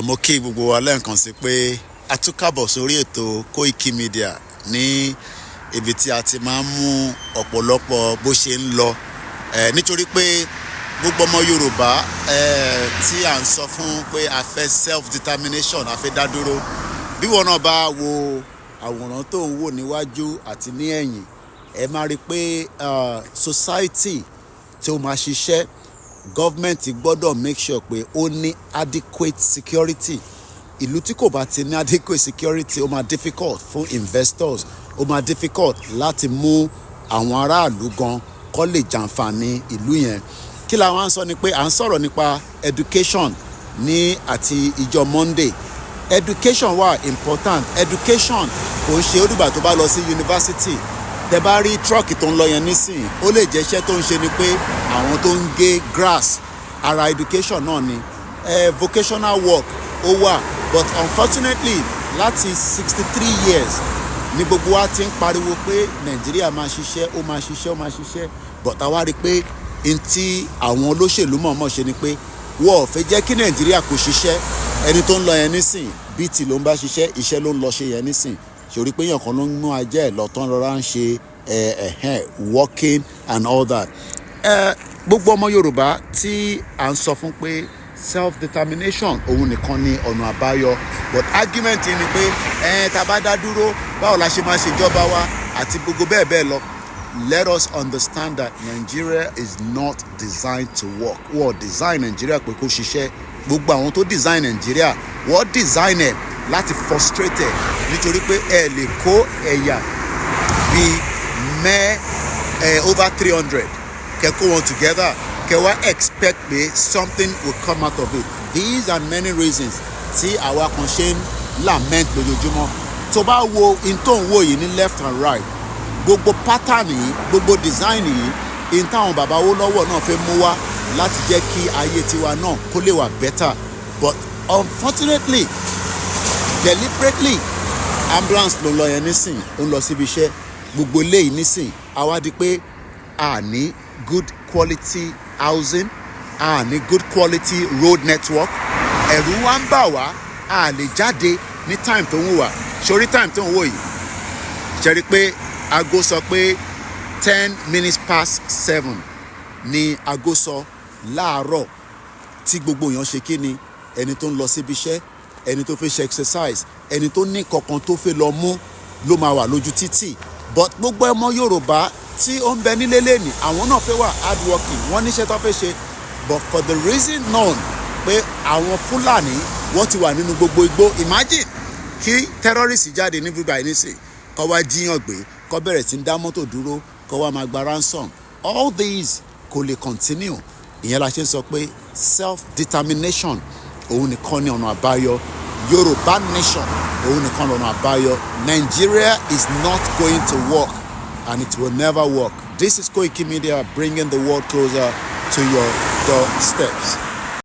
Mo kí gbogbo wa lẹ́ẹ̀kan sí pé a tún kábọ̀ sórí ètò Koiki Media ní ibi tí a ti máa ń mú ọ̀pọ̀lọpọ̀ bó ṣe ń lọ, nítorí pé gbogbo ọmọ Yorùbá tí à ń sọ fún pé a fẹ́ self determination, a fẹ́ dá dúró. Bí wọn náà bá wo àwòrán tó ń wò níwájú àti ní ẹ̀yìn, ẹ máa rí i pé society tí ó máa ṣiṣẹ́, government gbọ́dọ̀ make sure pé ó ní adequate security. Ìlú tí kò bá ti ní adequate security, ó máa difficult fún investors, ó máa difficult láti mú àwọn aráàlú gan kó lè jàǹfààní ìlú yẹn. Kí la wá ń sọ ni pé à ń sọ̀rọ̀ nípa education ní àti ìjọ Monday. Education wà important. Education kò ń ṣe ó dìgbà tó bá lọ sí university. Tẹ bá rí truck tó ń lọ yẹn nísìn, ó lè jẹ́ iṣẹ́ tó ń ṣe ni pé àwọn tó ń gé grass, ara education náà ni. Vocational work ó wà, but unfortunately, láti 63 years ní gbogbo wa ti ń pariwo pé Nàìjíríà máa ṣiṣẹ́, ó máa ṣiṣẹ́, ó máa ṣiṣẹ́, but àwa rí i pé n tí àwọn olóṣèlú mọ̀ọ́mọ̀ ṣe ni pé wọ́n ò fẹ́ jẹ́ kí Nàìjíríà kò ṣiṣẹ́. Ẹni tó ń lọ yẹn nísìn, BT ló ń bá ṣiṣẹ́, iṣẹ́ ló ń lọ ṣe yẹn nísìn. Ṣòrí pé èèyàn kan ló ń mú ajá ẹ̀ lọ tán, rọra ń ṣe ẹ̀hẹ́n working and all that. Gbogbo ọmọ Yorùbá tí à ń sọ fún pé self determination òun nìkan ni ọ̀nà àbáyọ, but argument yìí ni pé ẹ tá a bá dá dúró, báwo la ṣe máa ṣèjọba wa àti gbogbo bẹ́ẹ̀ bẹ́ẹ̀ lọ. Let us understand that Nigeria is not designed to work. Wọ́n design Nigeria pé kó ṣiṣẹ́. Gbogbo àwọn tó design Nigeria, wọ́n design ẹ̀ láti frustrate ẹ̀, nítorí pé ẹ lè kó ẹ̀yà bíi mẹ́ ẹ over 300 kẹ́ kó wọn together, kẹ́ wá expect pé something will come out of it. These are many reasons tí àwa kan ṣe ń lament lójoojúmọ́. Tó bá wo in tó ń wò yìí ní left and right, gbogbo pattern yìí, gbogbo design yìí, in táwọn bàbá Awólọ́wọ̀ náà fẹ́ mú wá láti jẹ́ kí ayé tiwa náà kó lè wà better, but unfortunately, deliberately, ambulance ló ń lọ yẹn nísìn, ó ń lọ síbi iṣẹ́. Gbogbo eléyìí nísìn, àwa di pé a ní good quality housing, a ní good quality road network. Ẹ̀rù wa ń bà wá, a lè jáde ní time tó ń wò wá. Sórí time tó ń wò yìí, ṣe rí i pé aago sọ pé 7:10 ni aago sọ láàárọ̀, tí gbogbo èèyàn ṣe kí ni, ẹni tó ń lọ síbi iṣẹ́, ẹni tó fẹ́ ṣe exercise, ẹni tó ní kankan tó fẹ́ lọ mú ló máa wà lójú títì. But gbogbo ọmọ Yorùbá tí ó ń bẹ nílé lẹ́nìí, àwọn náà fẹ́ wà hard working, wọ́n níṣẹ́ tó fẹ́ ṣe, but for the reason known pé àwọn Fúlàní, wọ́n ti wà nínú gbogbo igbó. Imagine kí terrorist jáde ní bíbá yìí nísìn, kó wá jí èèyàn gbé, kó bẹ̀rẹ̀ sí ń dá mọ́tò dúró, kó wá máa gba ransom. All these kò lè continue. Ìyẹn la ṣe ń sọ pé self determination òun nìkan ní ọ̀nà àbáyọ. Yorùbá nation òun nìkan lọ́nà àbáyọ. Nigeria is not going to work and it will never work. This is Koiki Media, bringing the world closer to your doorsteps.